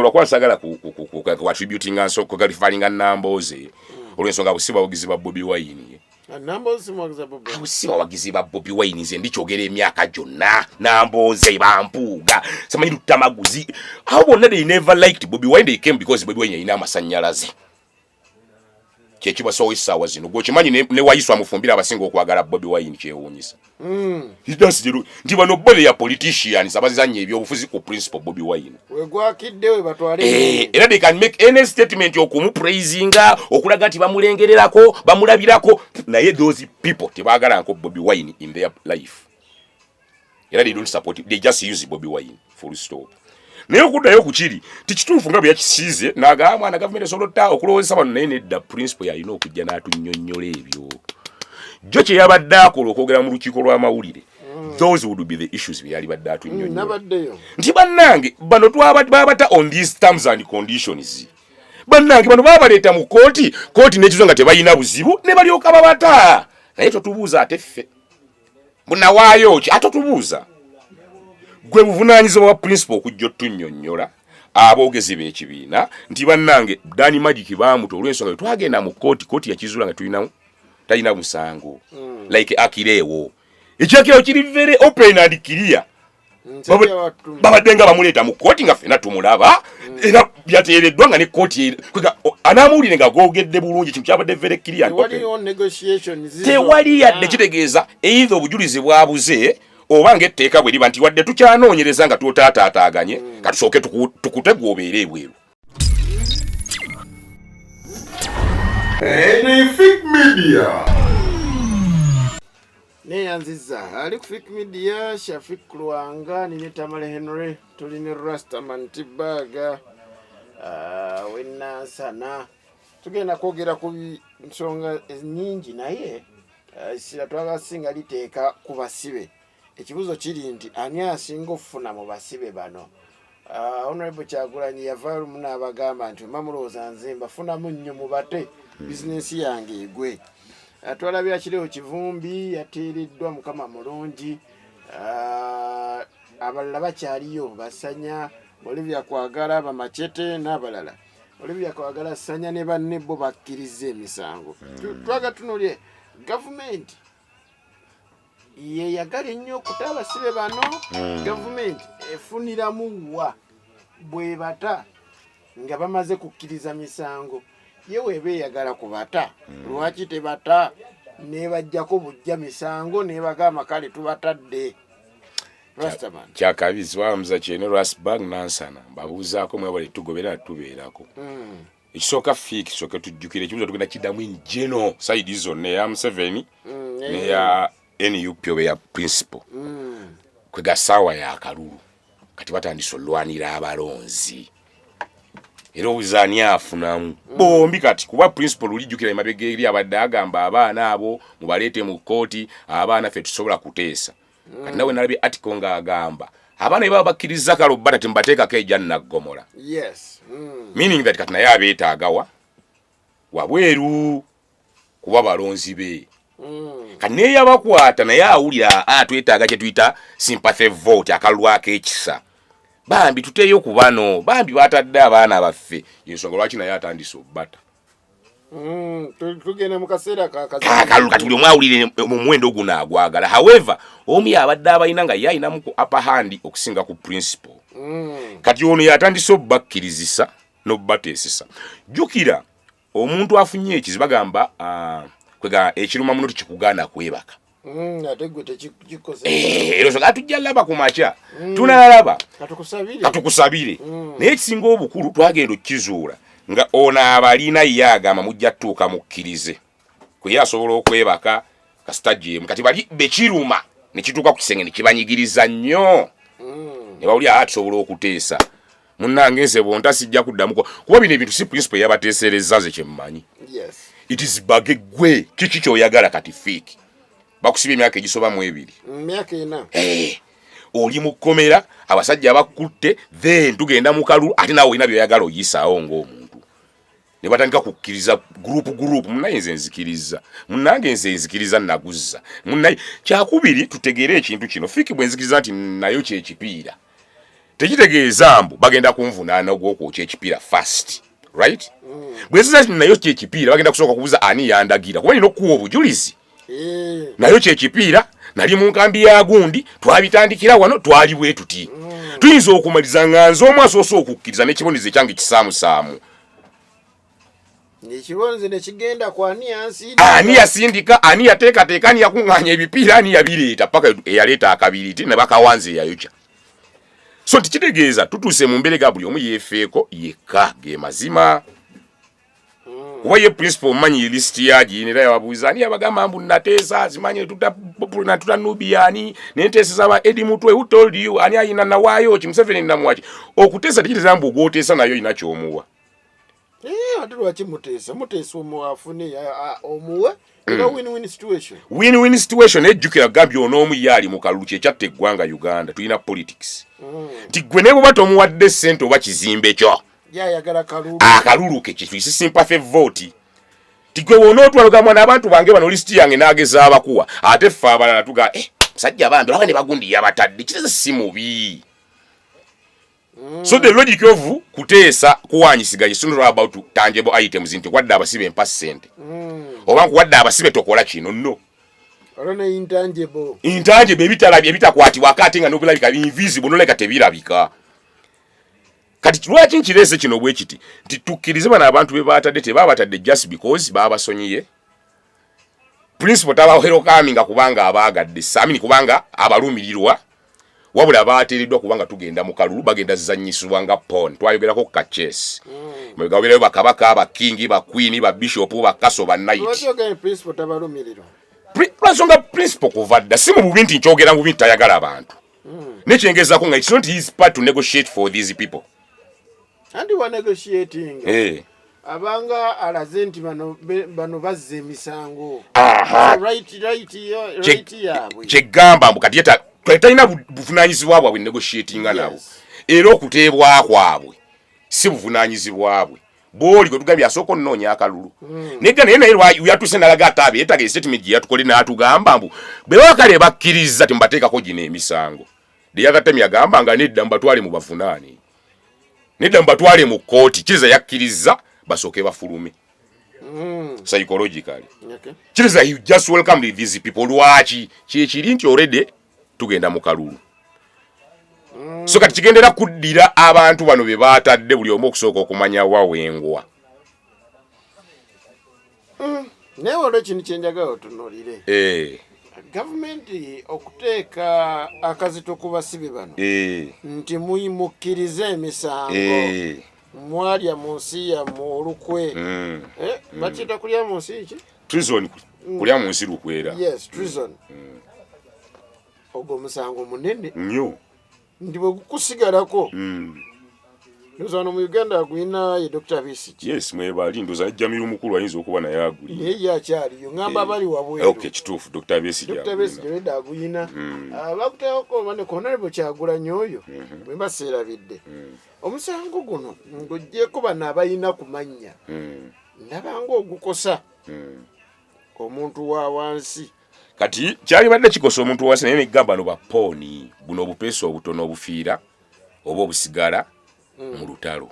Lwakuba sagala ku attributinga nso kugalifaalinga Nambooze olw'ensonga abo si bawagizi ba Bobi Wine. Abo si bawagizi ba Bobi Wine, nze ndikyogera emyaka gyonna. Nambooze, bampuuga, samanyi Lutamaguzi, abo bonna they never liked Bobi Wine. They came because Bobi Wine yalina amasannyalaze, kyekibasowo essaawa zino. Gweokimanyi ne Waiswa mufumbira abasinga okwagala Bobi Wine, kyewuunyisa nti bano bo they are politicians abazannya ebyobufuzi ku principle Bobi Wine. Wegwakidde we batwale. Era they can make any statement okumupraisinga, okulaga nti bamulengererako, bamulabirako, naye those people tebagalanko Bobi Wine in their life, era they don't support it. They just use Bobi Wine, full stop. Naye okuddayo ku kiri tikituufu nga bwe yakisiize n'agamba mwana gavumenti esobola otta okulowoozesa bano, naye nedda, principle yalina okujja n'atunnyonnyola ebyo jjo kye yabadde akola okwogera mu lukiiko lw'amawulire. Those would be the issues bye yali badde atunnyonnyola. Nabaddeyo. Nti bannange bano babata on these terms and conditions. Bannange bano babaleeta mu kooti, kooti nekizo nga tebalina buzibu ne balyoka babata. Naye totubuuza ate ffe munawaayo ki, ate otubuuza gwe buvunaanyizibwa bwa principal okujja otunnyonnyola aboogezi b'ekibiina nti bannange Dani Magic baamuta olw'ensonga bwe twagenda mu kooti, kooti yakizuula nga tulina talina musango, like akireewo ekyakireewo kiri very open and clear. Babadde nga bamuleeta mu kooti nga ffenna tumulaba, era byateereddwa nga ne kooti anaamuwulire nga googedde bulungi, kintu kyabadde very clear and open. Tewaliwo negotiations. Tewali yadde. Kitegeeza either obujulizi bwabuze oba ng'etteeka bwe liba nti wadde tukyanoonyereza nga twotaataataaganye, katusooke tukute gwe obeere ebweru. Anything Media. Neyanziza ali ku Fik Media, Shafik Lwanga nine Tamale Henry, tuli ne Rastaman Tibaga wenansana. Tugenda kwogera ku nsonga nyingi, naye essira twagasinga liteeka ku basibe. Ekibuzo kiri nti ani asinga okufuna mu basibe bano? Honorable Kyagulanyi yava lumu n'abagamba nti mba mulowooza nze mbafunamu nnyo, mubate bizinensi yange egwe. Twalabira Kirewo Kivumbi yateereddwa, Mukama mulungi. Abalala bakyaliyo, Basanya, Olivia Kwagala, Bamacete n'abalala. Olivia Kwagala, Sanya ne banne bo bakkiriza emisango. Twaga tunulye gavumenti yeyagala ennyo okuta abasibe bano. Gavumenti efuniramu wa bwebata nga bamaze kukkiriza misango? Ye weeba eyagala kubata, lwaki tebata nebajjako bujja misango nebagamba kale tubatadde? Rastaman. Kyakabizi wamuza kyene Rasbag Nansana, mbabuuzaako mwebale tugobera tubeerako. Ekisooka fiiki tusooke tujjukire ekibuuzo tugenda kiddamu in general, side zonna, eya Museveni neya NUP oba eya principal. Kwega ssaawa yakalulu kati batandise olwanira abalonzi, era obuza ani afunamu bombi kati, kuba principal lulijjukira emabega eri abadde agamba abaana abo mubaleete mu kkooti, abaana ffe tusobola kuteesa. Kati nawe nalabye article ng'agamba abaana bwe baba bakkiriza kale obbata temubateekako ejja naggomola. Meaning that kati naye abeetaagawa wabweru kuba balonzi be. Kati neyabakwata naye awulira twetaaga kye tuyita sympathy vote, akalulu ak'ekisa, bambi tuteeyo ku bano, bambi batadde abaana baffe. Yensonga lwaki naye atandise obbata. Tugenda mu kaseera kakalulu kati buli omu awulire omuwendo guno agwagala. However, omu yabadde abalina nga ye ayinamu ku upper hand okusinga ku principal. Kati ono yatandise obbakkirizisa n'obbateesesa. Jjukira omuntu afunye ekizibu bagamba kwega ekiruma muno tekikugaana kwebaka. Ate gwe tekikikoze. Era osonga tujja laba ku makya, tunaalaba. Katukusabire. Katukusabire. Naye ekisinga obukulu twagenda okukizuula nga ono abalina ye agamba mujja tutuuka mukkirize, kwe asobola okwebaka kasita gyemu. Kati bali bekiruma ne kituuka ku kisenge ne kibanyigiriza nnyo ne bawulira tusobola okuteesa. Munnange nze bonta sijja kuddamu kuba bino ebintu si principle yabateeserezza, nze kyemmanyi. It is bage gwe kiki kyoyagala. Kati fiiki bakusibye emyaka egisoba mu 2. Myaka 4. Oli mu kkomera, abasajja bakutte, then tugenda mu kalulu, ate naawe olina byoyagala oyisaawo ng'omuntu, ne batandika kukkiriza group group. Munaye nze nzikiriza, munnange nze nzikiriza naguzza munaye. Kyakubiri tutegeere ekintu kino, fiiki bwe nzikiriza nti nayo kyekipiira. Tekitegeeza mbu bagenda kunvunaana ogw'okwokya ekipiira first, right? Bwe nziza nayo kyekipiira, bagenda kusooka kubuuza ani yandagira, kuba nina okukuwa obujulizi. Nayo kyekipiira, nali mu nkambi ya gundi, twabitandikira wano, twali bwe tuti. Tuyinza okumaliza nga nze omu asoose okukkiriza n'ekibonerezo ekyange kisaamusaamu. Ekibonerezo nekigenda ku ani yansindika. Ani yasindika, ani yateekateeka, ani yakuŋŋaanya ebipiira, ani yabireeta, paka eyaleeta akabiriti ne bakawanze eyayokya. So nti kitegeeza tutuuse mu mbeera ga buli omu yeefeeko yekka, ge mazima. Kuba ye principal omumanyi list yagiyina, era yababuuza ani yabagamba mbu nateesa, simanyi natuta Nubian nenteeseza ba Eddie Mutwe. Who told you? Ani ayina nawaayo ki Museveni namuwaki? Okuteesa tekitegeeza mbu ogwoteesa nayo oyina kyomuwa. Ate lwaki muteesa? Muteesa omu afune, omuwe, eba win-win situation. Win-win situation. Ejjukira gambye onoomu ye ali mu kalulu, kyekyatta eggwanga Uganda. Tulina politics nti gwe ne bweba tomuwadde ssente oba kizimbe kyo, yayagala kalulu. Akalulu ke kyetuyise sympathy vote, ti gwe wonootwala ogamba n'abantu bange bano, list yange n'ageza abakuwa, ate ffe abalala tuga musajja bambi olaba ne bagundi yabatadde kireze si mubi. So the logic of kuteesa kuwanyisiganya is not about tangible items, nti nkuwadde abasibe mpa ssente oba nkuwadde abasibe tokola kino, no. Olwo ne intangible. Intangible, ebitalabye, ebitakwatibwako, ate nga nobulabika, invisible, nolabika tebirabika. Kati lwaki nkireese kino bwe kiti? Nti tukkirize bano abantu be baatadde, tebabatadde just because babasonyiye. Principal tabawerokaminga kubanga abaagadde samini, kubanga abalumirirwa, wabula bateereddwa kubanga tugenda mu kalulu, bagenda zanyisibwa nga pawn. Twayogerako ku kachess, mabega bakabaka, bakingi, baqueen, babishopu, bakaso, baknight. Lwaki ogambye principal tabalumirirwa? Lwansonga principal kuva dda, si mu bubi nti nkyogera mu bubi nti tayagala abantu, nekyengezaako nga it's not his part to negotiate for these people. Anti wa negotiating abanga alaze nti bano bazza emisango. Right yaabwe. Kyegamba mbu kati talina buvunaanyizibwa bwabwe negotiatinga nabo. Era okuteebwa kwabwe si buvunaanyizibwa bwe. Bwoli gwe tugambye asooka onoonya akalulu, naye naye yatuuse nalaga ate abeetaga statement gye yatukole n'atugamba mbu bwe baba kale bakkiriza temubateekako gino emisango. The other time yagamba nga nedda, mubatwale mu bavunaane, nedda, mubatwale mu kkooti. Kiriza yakkiriza basooke bafulume psychologically. Kiriza he just welcomed these people. Lwaki? Kyekiri nti already tugenda mu kalulu. So kati kigendera kuddira abantu bano be baatadde, buli omu okusooka okumanya wa wengwa. Naye waliwo ekintu kyenjagala otunuulire. Gavumenti okuteeka akazito ku basibe bano nti mukkirize emisango, mwalya mu nsi yammwe olukwe. Bakiyita kulya mu nsi ki? Treason, kulya mu nsi lukwera. Yes, treason. Ogwo omusango munene nnyo. Nti bwe gukusigalako, ndowooza wano mu Uganda agulina ye Dr Besigye. Yes, mwebali, ndoza Jamiru mukulu ayinza okuba naye agulina. Naye ye akyaliyo, ngamba abali wabweru. Okay, kituufu, Dr Besigye Dr agulina. Besigye lwedda aguyina. Bakuteekako ne Honorable Kyagulanyi oyo, bwe mba seerabidde. Omusango guno ng'oggyeko bano abalina ku mannya, ndabanga ogukosa omuntu wa wansi. Kati kyalibadde kikosa omuntu wansi, naye negamba no bapawn, buno obupeesa obutono obufiira oba obusigala mu lutalo,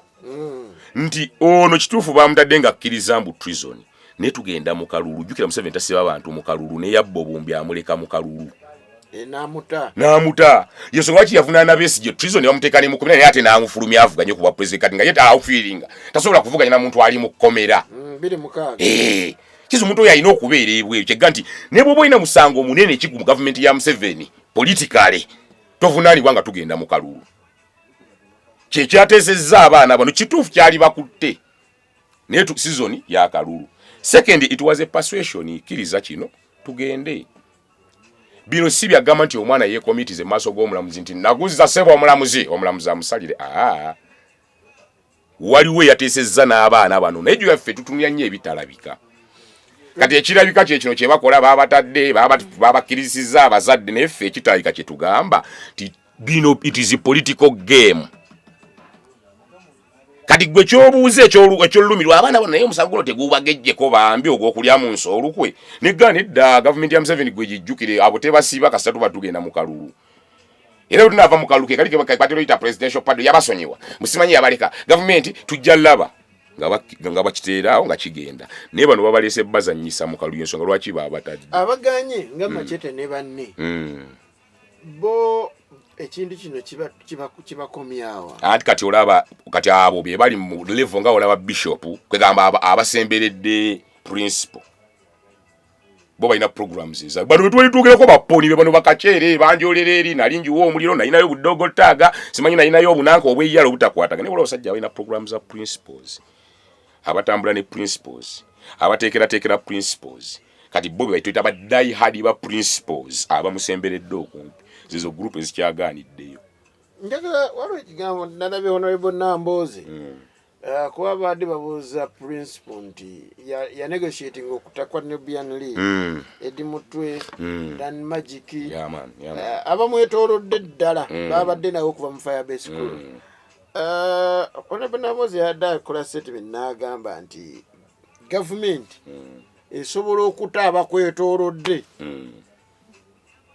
nti ono kituufu bamutadde nga akkiriza mbu treason, naye tugenda mu kalulu. Jjukira Museveni tasiba abantu mu kalulu, naye yabba obumbi amuleka mu kalulu. N'amuta. N'amuta. Yensonga lwaki yavunaana Besigye treason ne bamuteeka ne mukomera, naye ate n'amufulumya avuganye ku bwa president. Kati nga ye tawufiiringa tasobola kuvuganya na muntu ali mu kkomera. 2006. Kiza omuntu oyo alina okubeera ebweru. Kyegga nti ne bw'oba olina musango omunene ki mu gavumenti ya Museveni, politically tovunaanibwa nga tugenda mu kalulu. Kyekyateesezza abaana bano kituufu kyali bakutte, naye season ya kalulu. Second, it was a persuasion, kkiriza kino tugende. Bino si byagamba nti omwana yeekomitize mu maaso g'omulamuzi nti naguza ssebo omulamuzi, omulamuzi amusalire. Aa, waliwo eyateesezza n'abaana bano, naye gyo yaffe tutunulya nnyo ebitalabika. Kati ekirabika kye kino kyebakola, babatadde, babakkirizisizza abazadde, naye ffe ekitalabika kye tugamba nti bino it is a political game. Kati gwe kyobuuza ekyolumirwa abaana bano, naye omusango guno tegubagejjeko bambi ogw'okulya mu nsi olukwe? Negga nedda, gavumenti ya Museveni gwe gijjukire, abo tebasiiba kasita tuba tugenda mu kalulu. Era bwe tunaava mu kalulu ke kali batera oyita presidential pardon, yabasonyiwa, musimanyi yabaleka gavumenti, tujja laba nga bakiteeraawo nga kigenda. Naye bano babaleese bazannyisa mu kalulu, ensonga lwaki babatadde. Abaganye nga Machete ne banne, bo ekintu kino kibakomyawa? Anti kati olaba, kati abo be bali mu level nga olaba bishop, kwegamba abasemberedde principal, bo balina programs eza bano betwali tugereko baponi be bano bakaceere banjolera eri nali njiwa omuliro, nalinayo budogo taaga, simanyi nalinayo obunanka obweyala obutakwataga. Naye waliwo abasajja balina programs za principles, abatambula ne principles, abateekerateekera principles. Kati bo be bayita ba die hard ba principles, abamusemberedde okumpi, zezo group ezikyagaaniddeyo. Njagala, waliwo ekigambo nalabye Honorable Nambooze, kuba baadde babuuza principal nti ya negotiating okuta kwa Nubian Lee, Eddie Mutwe, Dan Magic, Yeah, man, yeah, man. Abamwetoolodde ddala babadde nawe okuva mu Firebase School. Honorable Nambooze yadde akola statement n'agamba nti gavumenti esobola okuta abakwetoolodde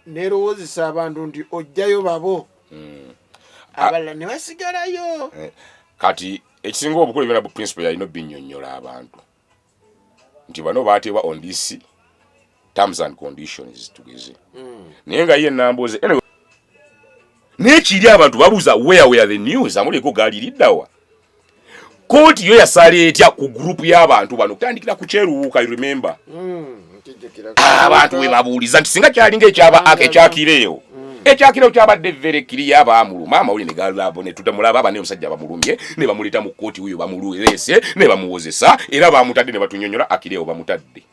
nerowoozesa abantu nti ojjayo babo, abalala ne basigalayo. Kati ekisinga obukulu, byona bu principal yalina obinnyonnyola abantu nti bano bateebwa on this terms and conditions, tugeze. Naye nga ye Nambooze, anyway, naye kiri abantu babuuza, where were the news? Amuleko gaaliriddawa? Kooti yo yasala etya ku group y'abantu bano kutandikira ku kyeruwuka? You remember? Nkijjukira. Abantu we babuuliza nti singa kyalinga ekyaba ekyakireewo, ekyakireewo kyabadde very clear, baamuluma, amawulire ne galabo ne tutamulaba, aba omusajja bamulumye ne bamuleeta mu kkooti, wuyo bamuleese ne bamuwozesa, era bamutadde ne batunyonyola akireewo bamutadde,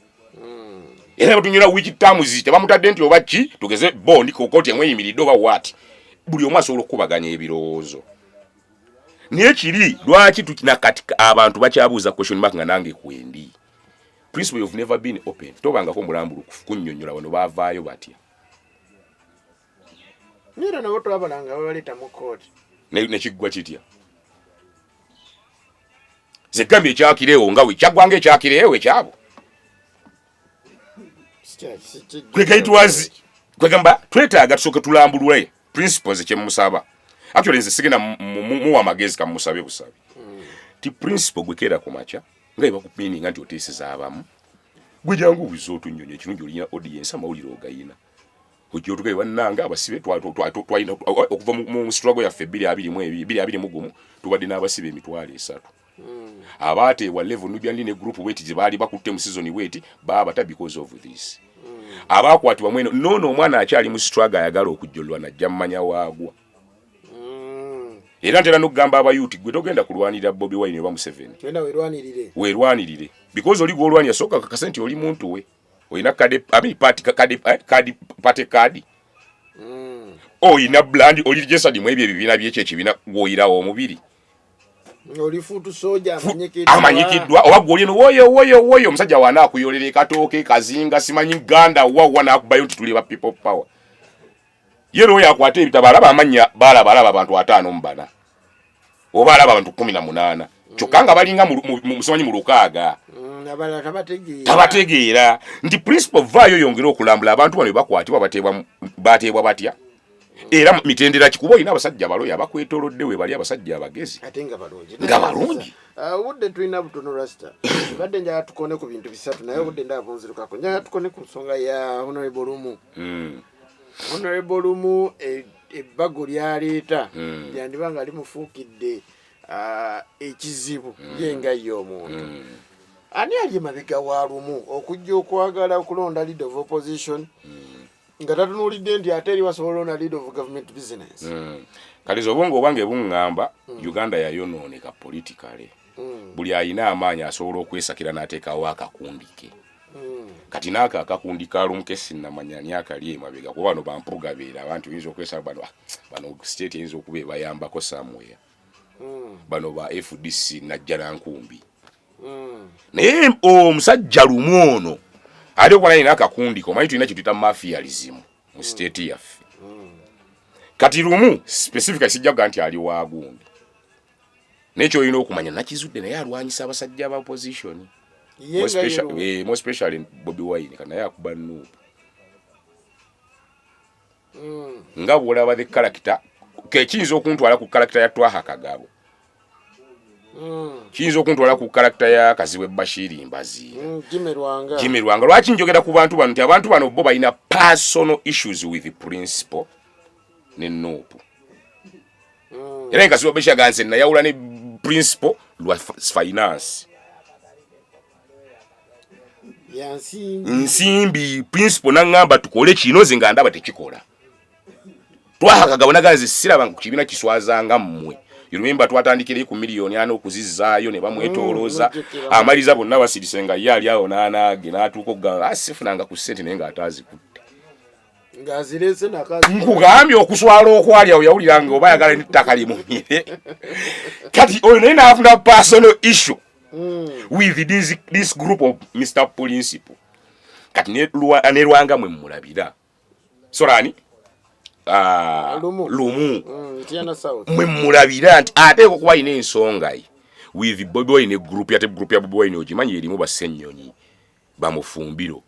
era ne batunyonyola which terms tebamutadde, nti oba ki, tugeze bond ku kooti emweyimiridde oba what. Buli omu asobola okukubaganya ebirowoozo, naye kiri lwaki nakati abantu bakyabuuza question mark, nga nange kwendi. Principle, you've never been open, tobangako mulambulukufu kunnyonnyola bano baavaayo batya. Era nabo twabalanga babaleeta mu kooti. Nekiggwa kitya? Zegambye ekyakireewo nga we kyaggwanga ekyakireewo ekyabo. Kwega it was, kwegamba twetaaga tusooke tulambulule principles. Kyemumusaba, actually nze sigenda muwa amagezi, kamusabe busabi ti principle gwekeera ku makya nga ebakupininga nti oteeseza abamu, gwe jangu obuze otunnyonyo ekirungi, olina audience, amawulire ogayina, ojja otugaye bannanga abasibe twalina okuva mu struggle yaffe 2021 tubadde n'abasibe 300,000 abaateebwa level Nubian ne group bweti gye baali bakutte mu season bweti, baabata because of this. Abaakwatibwa mweno noono omwana akyali mu struggle ayagala okujjolwa najja mmanya waagwa. Era ntera n'okugamba abayuti, gwe togenda kulwanirira Bobi Wine oba Museveni. Genda werwanirire. Weerwanirire, because oli gwolwanira sooka kakase nti oli muntu we, olina kade, I mean, party kadi, kadi, party card, oyina brand, oli registered mu ebyo ebibiina byekyo ekibiina gwoyirawo omubiri. Oli foot soldier amanyikiddwa. Amanyikiddwa, oba gwoli eno woyo woyo woyo omusajja wana akuyolera ekatooke kazinga simanyi ganda wawa nakubayo nti tuli ba People Power. Ye lwoyo akwata ebitabo alaba amannya, balaba alaba abantu 54 oba alaba abantu 18, kyokka nga balinga simanyi mu 60. Abalala tabategeera. Tabategeera. Nti principal vaayo yongere okulambula abantu bano bebakwatibwa, bateebwa batya, era mitendera kikuba. Olina abasajja baloya abakwetolodde, we bali abasajja abagezi. Ate nga balungi. Nga balungi. Ah, obudde tulina butono, Rasta. Badde njagala tukone ku bintu bisatu, naye obudde ndaba bunzirukako. Njagala tukone ku nsonga ya Honorable Lumu. Honorable Lumu, ebbago lyaleeta lyandiba nga limufuukidde ekizibu ye nga ye omuntu. Ani ali emabega wa Lumu okujja okwagala okulonda leader of opposition nga tatunuulidde nti ate eri basobola olonda leader of government business? Kati obwongo obwange buŋŋamba Uganda yayonooneka politically. Buli ayina amaanyi asobola okwesakira n'ateekawo akakundi ke. Kati naako akakundi ka Lumu ke sinnamanya ani akali emabega, kuba bano bampuga beera abantu oyinza okwesaba bano, bano state eyinza okuba ebayambako somewhere. Bano ba FDC Najjanankumbi. Naye omusajja Lumu ono ate okuba nalina akakundi ke, omanyi tulina kyetuyita mafialism mu state yaffe. Kati Lumu specifically sijja kugaa nti ali wagundi, naye kyolina okumanya nakizudde, naye alwanyisa abasajja ba opposition. Ye nga ye Lumu. More especially Bobi Wine. Kati naye akuba NUP. Nga bw'olaba the character kekiyinza okuntwala ku character ya Twaha Kagabo, kiyinza okuntwala ku character ya Kazibwe Bashiri Mbaziira. Jimmy Lwanga. Jimmy Lwanga. Lwaki njogera ku bantu bano? Nti abantu bano bo balina personal issues with the principle ne NUP. Era Kazibwe Bashir aganze nayawula ne principle lwa finance. Ya nsimbi. Nsimbi. Principle naŋŋamba tukole kino, nze nga ndaba tekikola. Twaha Kagabo naganze siraba ku kibiina kiswazanga mmwe. You remember twatandikirayo ku 4 miliyoni okuzizzaayo ne bamwetoolooza. Mujjukira. Amaliza bonna basirise nga ye ali awo n'anaage n'atuuka okugamba, "Ah, sifunanga ku ssente," naye ng'ataazikutte. Ng'azireese nakazi. Nkugambye okuswala okwali awo, yawulira nga oba ayagala n'ettaka limumire. Kati oyo naye n'afuna personal issue with this group of Mr Principle. Kati ne Lwanga mwe mulabira sorani. Ah, Lumu. Lumu. Mityana South. Mwe mulabira nti ateekwa okuba alina ensonga ye with Bobi Wine, group yate group ya Bobi Wine ogimanyi erimu Bassenyonyi, bamufumbiro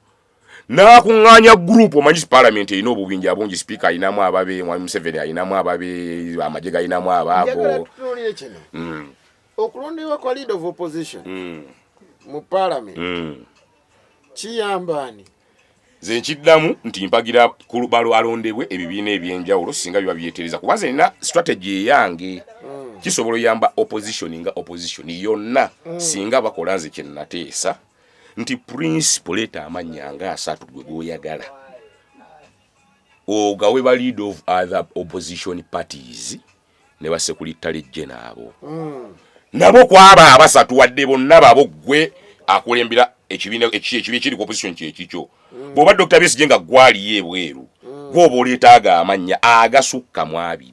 n'akuŋŋaanya group. Omanyi parliament erina obubinja bungi, speaker ayinamu ababe, Mwami Museveni ayinamu ababe, amagye galinamu Njagala abaabo. tutunuulire kino. Okulondebwa kwa leader of opposition mu parliament kiyamba ani? Nze nkiddamu nti mpagira balo alondebwe ebibiina ebyenjawulo singa biba byetereza, kuba nze nina strategy eyange. Kisobola oyamba opposition nga opposition yonna singa bakola nze kyenateesa nti principle leeta amannya nga 30 gwe gwoyagala ogawe ba leader of other opposition parties ne basecretary general abo nabo kwaba abasatu, wadde bonna babo gwe akulembera ekibiina ekibi ekiri ku opposition kyekikyo. Bw'oba Dr Besigye nga gwaliyo ebweru, gwoba oleetaaga amannya agasukka mu 20,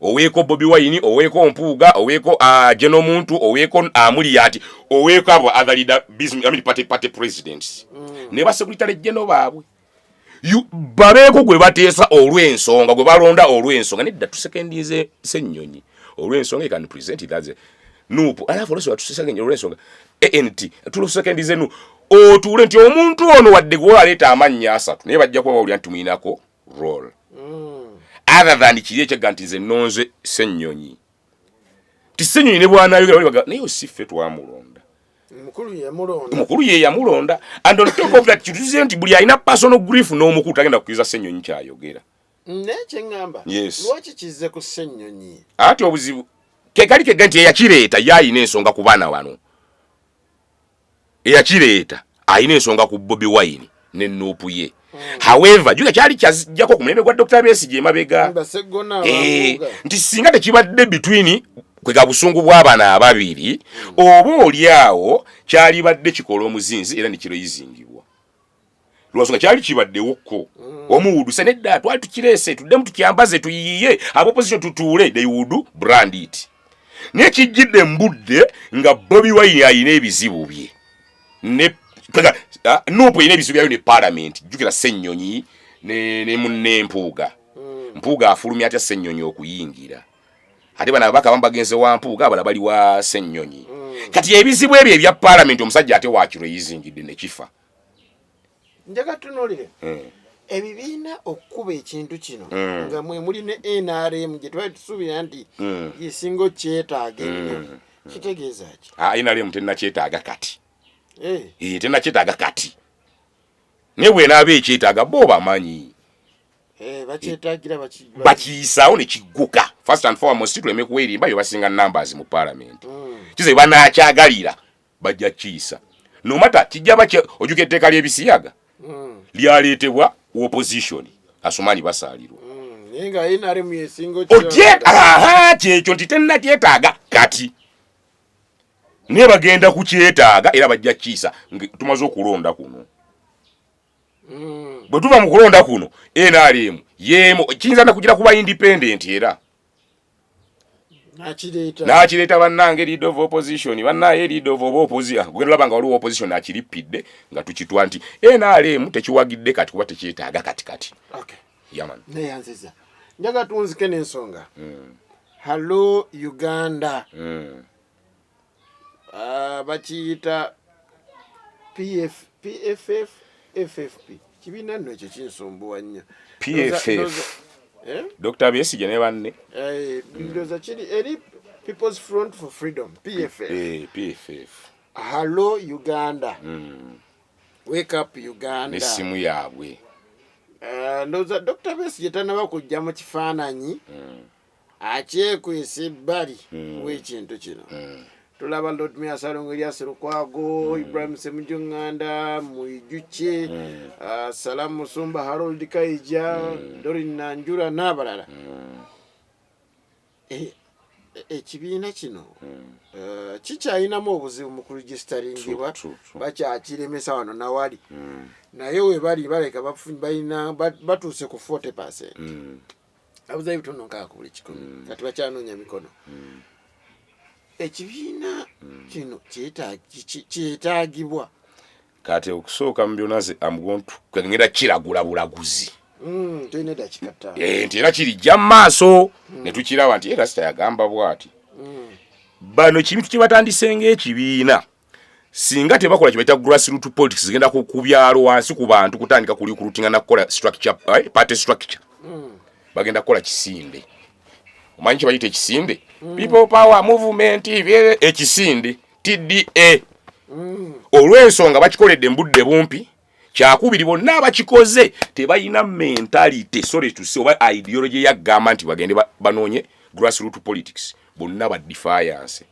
oweeko Bobi Wine, oweeko Mpuuga, oweeko General Muntu, oweeko Amuriat, oweeko abo other leader business, I mean party presidents ne basecretary general baabwe. Babeeko gwe bateesa olw'ensonga, gwe balonda olw'ensonga. Nedda, tusekendinze Ssennyonyi olw'ensonga he can present it as a NUP, alafu olw'ensonga tusekenye olw'ensonga ant tulusekendize nu otuule nti omuntu ono wadde gwe aleeta amannya 30, naye bajja kuba bawulira nti tumuyinako role other than kiri ekyegga nti nze nonze Ssennyonyi, nti Ssennyonyi ne bw'anaayogera bali baga naye si ffe twamulonda. Mukulu yamulonda. Mukulu ye yamulonda. And on top of that, kituze nti buli alina personal grief n'omukulu tagenda kukkiriza Ssennyonyi kyayogera. Naye kyeŋŋamba, Yes. lwaki kizze ku Ssennyonyi? Ati obuzibu kekali kega nti eyakireeta ye ayina ensonga ku baana bano, eyakireeta ayina ensonga ku Bobi Wine ne NUP ye. However, juga kyali kyajjako ku mulembe gwa Dr Besigye emabega. Baseggona. Eh, Ababuuga. Nti singa tekibadde between kwega busungu bw'abana ababiri, oba oli awo kyalibadde kikola omuzinzi era nekiroyizingibwa lwansonga kyali kibaddewokko omuwudu se nedda twali tukireese tuddemu tukyambaze tuyiye abopposition tutuule, they would brand it. Naye kijjidde mbudde nga Bobi Wine ayina ebizibu bye ne kwega, ah, NUP erina ebizibu byayo ne parliament. Jjukira Ssennyonyi ne munne Mpuuga. Mpuuga afulumya atya Ssennyonyi okuyingira? Ate bano ababaka abamu bagenze wa Mpuuga, abalala bali wa Ssennyonyi. Kati ebizibu ebyo ebya parliament omusajja ate wakirweyizingidde nekifa. Njaga tunuulire ebibiina okukuba ekintu kino nga mwe muli ne NRM gye twali tusuubira nti yesinga okyetaaga ennyo, kitegeeza ki? Ah, NRM tennakyetaaga kati. Eh, Eh, tennakyetaaga kati, naye bwenaaba ekyetaaga bo bamanyi. Eh, bakyetaagira bakiyisaawo ne kigguka. First and foremost, tuleme kwerimba, bye basinga numbers mu parliament. Kize banakyagalira bajja kiyisa no matter kijja bakye. Ojuka etteeka ly'ebisiyaga lyaleetebwa opposition, Asumani Basaalirwa. Naye nga NRM yesinga. Oje aha, kyekyo nti tennakyetaaga kati, naye bagenda kukyetaaga era bajja kiyisa nga tumaze okulonda kuno. Bwe tuva mu kulonda kuno, NRM yemu kiyinza nakugira kuba independent era Nakireeta. N'akireeta, bannange leader of opposition, bannaye leader of oba opposition, genda olaba nga waliwo opposition akirippidde nga tukitwa nti NRM tekiwagidde kati kuba tekyetaaga kati kati. Okay. Yeah man. Neyanziza, njaga tunzike n'ensonga. Hello Uganda. Ah, bakiyita PF, PFF, FFP. Ekibiina nno ekyo kinsumbuwa nnyo. PFF. Eh? Dr Besigye ne banne. Eh, ndowooza kiri eri People's Front for Freedom, PFF. PFF. Hello Uganda, wake up Uganda. N'essimu yaabwe. Ndowooza Dr Besigye tanaba kujja mu kifaananyi, akyekwesa ebbali w'ekintu kino. Tulaba Lord Mayor Ssalongo Erias Lukwago, Ibrahim Ssemujju Nganda, Mwijukye, Salam Musumba, Harold Kaija, Dorin Nanjura n'abalala. Ekibiina kino kikyalinamu obuzibu mu kuregisteringibwa. True, true, true. Bakyakiremesa wano nawali, naye we bali baleka balina batuuse ku 40%, abuzayo 6% ku buli 100. Kati bakyanoonya mikono. Ekibiina kino kyetaagibwa. Kati okusooka mu byonna, nze am going to ngenda kiragula bulaguzi. Tulina eddakiika 5. Nti era kirijja mu maaso ne tukiraba nti era sita yagamba bw'ati. Bano kintu kye batandise ng'ekibiina, singa tebakola kye bayita grassroot politics, zigenda ku byalo wansi ku bantu, kutandika ku recruitinga na kukola structure, party structure, bagenda kukola kisinde. Omanyi kye bayita ekisinde? People Power Movement, ekisinde TDA. Olw'ensonga bakikoledde mu budde bumpi. Kyakubiri, bonna abakikoze tebalina mentality, sorry to say, oba ideology yagamba nti bagende banoonye grassroot politics. Bonna ba defiance.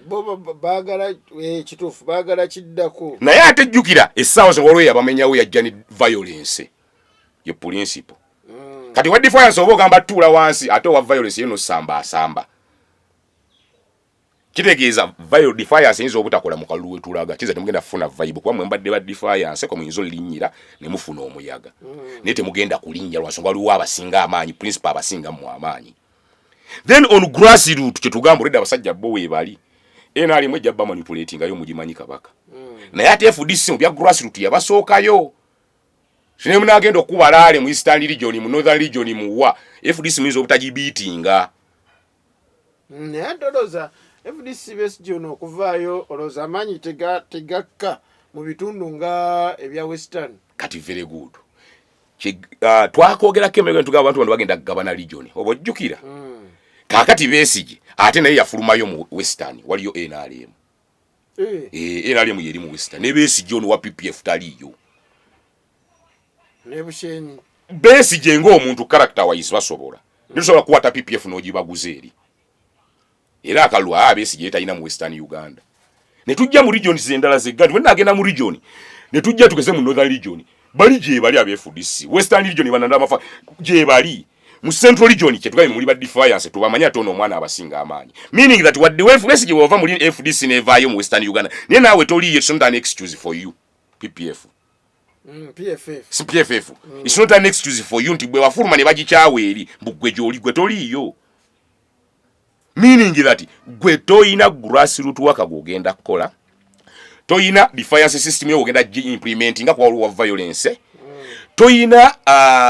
Bo baagala, kituufu, baagala kiddako. Naye ate jjukira essaawa zino waliwo yabamenyawo, yajja ne violence ye principle. Kati wa defiance oba ogamba tuula wansi, ate owa violence ye nosamba asamba. Kitegeeza defiance eyinza obutakola mu kalulu wetulaga kiza temugenda kufuna vibe, kuba mwe mbadde ba defiance ko muyinza olinnyira ne mufuna omuyaga, naye temugenda kulinnya lwansonga waliwo abasinga amaanyi, principle abasinga mmwe amaanyi. Then on grassroot, kyetugamba olwedde abasajja bo weebali, NRM ejja ba manipulatingayo, mugimanyi kabaka. Naye ate FDC mu bya grassroot yabasookayo. Sine munagenda okuba rally mu Eastern Region, mu Northern Region, muwa FDC muyinza obutagibeatinga. Naye ate olowooza FDC, Besigye ono okuvaayo, olowooza amaanyi tegakka mu bitundu nga ebya Western? Kati very good. Twakwogerako emabega tugamba abantu bano bagenda kugabana region, oba ojjukira? Kaakati Besigye ate naye yafulumayo mu Western, waliyo NRM. NRM yeri mu Western, ne Besigye ono wa PPF taliiyo. Ne Bushenyi. Besigye ng'omuntu, character wise basobola, netusobola kukwata PPF n'ogibaguza eri era akalulu. Aa, Besigye talina mu Western Uganda. Ne tujja mu regions endala zegga, bwe nagenda mu region, ne tujja tugeze mu Northern Region, bali gye bali aba FDC. Western Region bananda amafa gye bali. Mu Central Region kyetugambe muli ba defiance, tubamanyi, ate ono omwana abasinga amaanyi, meaning that wadde Besigye wova muli FDC nevaayo mu Western Uganda, naye naawe toliyo. It's not an excuse for you, PPF. PFF. Si PFF. It's not an excuse for you nti bwe wafuluma ne bagikyawa eri mbu gwe gy'oli, gwe toliiyo, meaning that gwe toyina grassroot work gw'ogenda kukola, toyina defiance system yo ogenda implementinga kuba waliwo wa violence, toyina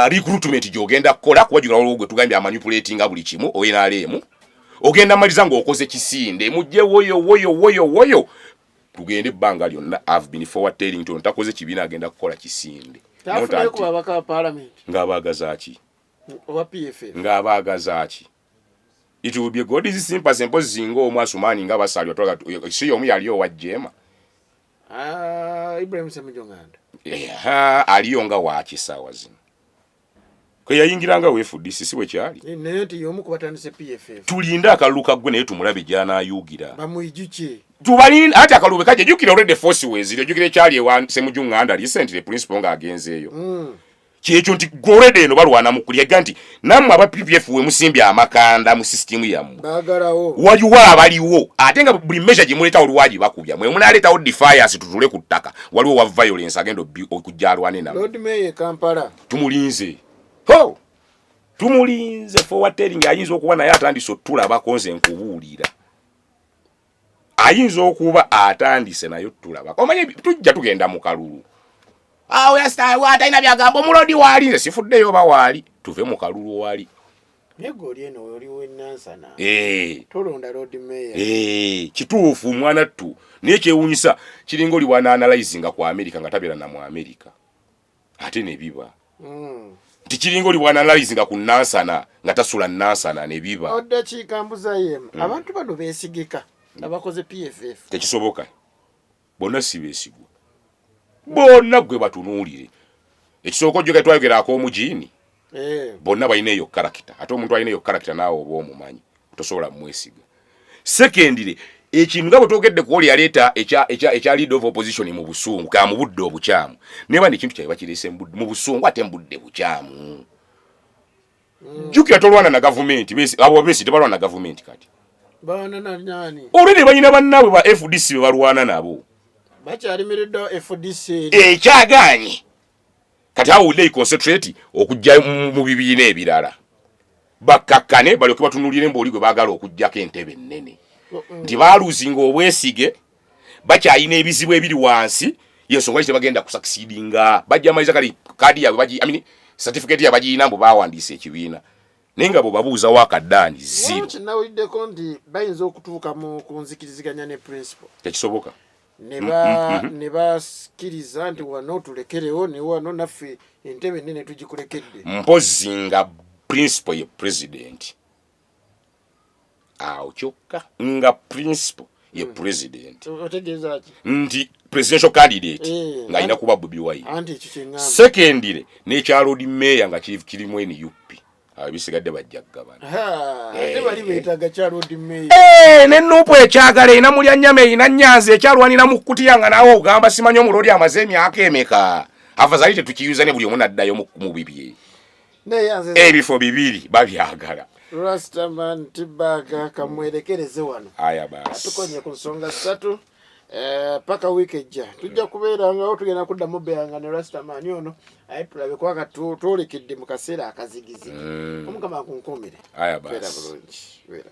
recruitment gy'ogenda kukola kuba jjukira waliwo gwe tugambye amanipulatinga buli kimu, ONRM. Ogenda maliza ng'okoze kisinde, mujje woyo woyo woyo woyo, tugende ebbanga lyonna. I've been forward telling nti ono takoze kibiina, agenda kukola kisinde. Not Tafunayo ku until- babaka ba parliament. Ng'abaagaza ki? Owa PFF. Ng'abaagaza ki? It will be God's sympathy mpozi singa omu Asumaani nga basalwa, si omu yali owa Jeema? Ah, Ibrahim Ssemujju Nganda. Aliyo nga waaki saawa zino kwe yayingiranga wa FDC, si bwe kyali? Naye nti y'omu ku batandise PFF. Tulinde akalulu kaggwe naye tumulabe gy'anaayuugira. Bamwijuke. Tubalinde ati akalulu kajja. Jjukira already force weeziri, ojjukira ekyali ewa Ssemujju Nganda recently, principal ng'agenzeeyo. Kyekyo nti already eno balwana mu kulya nti nammwe aba PPF we musimbye amakanda mu sisitimu yammwe. Baagalawo. Waliwo abaliwo, ate nga buli measure gye muleetawo lwagi bakubya. Mwe munaaleetawo defiance tutule ku ttaka, waliwo wa violence agenda okujja alwane nammwe. Lord Mayor e Kampala. Tumulinze ho, tumulinze. Forward telling, ayinza okuba naye atandise otulabako. Nze nkubuulira, ayinza okuba atandise naye otulabako. Omanye tujja tugenda mu kalulu atalina byagamba omulodi waali, nze sifuddeyo oba waali, tuve mu kalulu wali. Naye gwe oli eno, oli w'enansana. Eh. Tolonda Lord Mayor. Eh, kituufu mwana ttu, naye kyewuunyisa kiringa oli bwana analyzinga ku America nga tabeera na mu America. Ate ne biba nti kiringa oli bw'analyzinga ku Nansana nga tasula Nansana ne biba. Oddakiika mbuzayo emu. Abantu bano beesigika abakoze PFF? Tekisoboka, bonna si beesigwa, bonna gwe batunuulire. Ekisooka, ojjoka twayogera ak'omujiini. Bonna balina eyo character, ate omuntu alina eyo character naawe oba omumanyi, tosobola mumwesiga. Secondly, ekintu nga bwe twogedde ku oli yaleeta ekya leader of opposition mu busungu ka mu budde obukyamu, naye bano ekintu kyabwe bakireese mu busungu ate mu budde bukyamu. Jjukira, tolwana na gavumenti. Abo besi tebalwana na gavumenti kati. Baana na nani? Already balina bannaabwe ba FDC be balwana nabo. Bakyalimiriddewo FDC eri. Ekyagaanye kati awo they concentrate okujja mu bibiina ebirala, bakkakkane, balyoke batunulire mbaoli gwe baagala okugjako entebe ennene, nti baluzinga obwesige, bakyalina ebizibu ebiri wansi. Yensonga ki tebagenda kusucceedinga? Bajja maliza kali kaadi yaabwe I mean, certificate yaabwe bagiyina mbu bawandiisa ekibiina, naye nga bwebabuuzawo akaddaani, zero. Kinawuliddeko nti bayinza okutuuka mu kunzikiriziganya ne principal. Tekisoboka. Ne basikiriza nti wano tulekerewo, ne wano naffe entebe ennene tugikulekedde. Mpozi nga principal ye president, awo kyokka nga principal ye president. Otegeeza ki? Nti presidential candidate ng'alina kuba Bobi Wine. Anti ekyo kyeŋŋamba. Secondly, n'ekya lord mayor nga kirimu NUP, awo ebisigadde bajja kugabana. Ate bali beetaaga kya lord mayor. Eh, ne NUP ekyagala, erina mulya nnyama, erina nyanza, ekyalwanira mu kkutiya nga naawe ogamba simanyi omulodi amaze emyaka emeka. Afazali tetukiyuza ne buli omu naddayo mu bibye. Neyanze. Ebifo bibiri babyagala. Rastaman Tibaga, kamwerekereze wano. Aya basi. Tukonye ku nsonga ssatu. Paka wiiki ejja tujja kubeerangawo, tugenda kuddamu beeranga ne Rastaman ono, aye tulabe kubanga twolekedde mu kaseera akazigizigi. Omukama akunkuumire. Aya Beera basi. bulungi, beera.